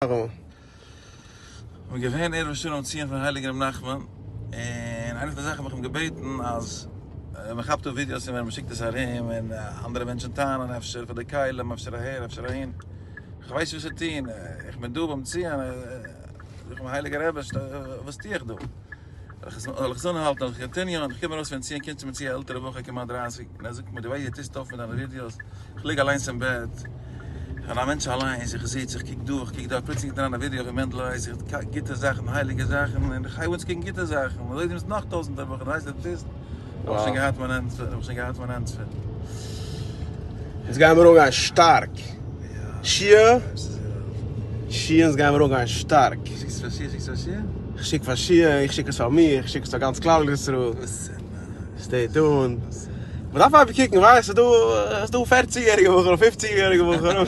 נאכאמאל. כ'בין געווען ערב שלום ציון פון הייליגן ר' נחמן, און איינע פון די זאכן האב איך אים געבעטן אז מען כאפט אפ ווידיאוס פון ווען מען שיקט עס ארום, און אנדערע מענטשן טענה'ן אפשר פאר די כלים, אפשר אהער אפשר אהין, איך ווייס נישט וואס צו טון, איך בין דא ביים ציון, זאג איך אים הייליגער רבי וואס טו איך דא? זאל איך עס אנהאלטן, זאל איך continue ען, איך קום ארויס פון ציון קומט צו מיר צו א עלטערע בחור כמעט דרייסיג, און ער זאגט מיר דו ווייסט דו טוסט אויף מיט דיינע ווידיאוס, איך ליג אליינס אין בעט, איך בין א מענטש אליינס, איך זיץ, איך קוק דא, איך קוק דארט, פלוצלינג קומט אריין א ווידיאו פון מענדל ווייס, איך גוטע זאכן, הייליגע זאכן, און איך הייב אן צו קוקן גוטע זאכן, און אזוי זענען נאך טויזענטער בחורים, דו ווייסט דו טוסט, האב איך שוין געהאט מיין ענטפער, האב איך שוין געהאט מיין ענטפער. אונז גיימיר אנגיין שטארק. שיע, שיע אונז גיימיר אנגיין שטארק. שיקסט פאר שיע, שיקסט פאר שיע? איך שיק פאר שיע, איך שיק עס פאר מיר, איך שיק עס פאר גאנץ כלל ישראל. Stay tuned. מ'דארף אייביג קוקן, ווייסט, ס'איז דא, ס'איז דא פערציג יעריגע בחורים, פופציג יעריגע בחורים.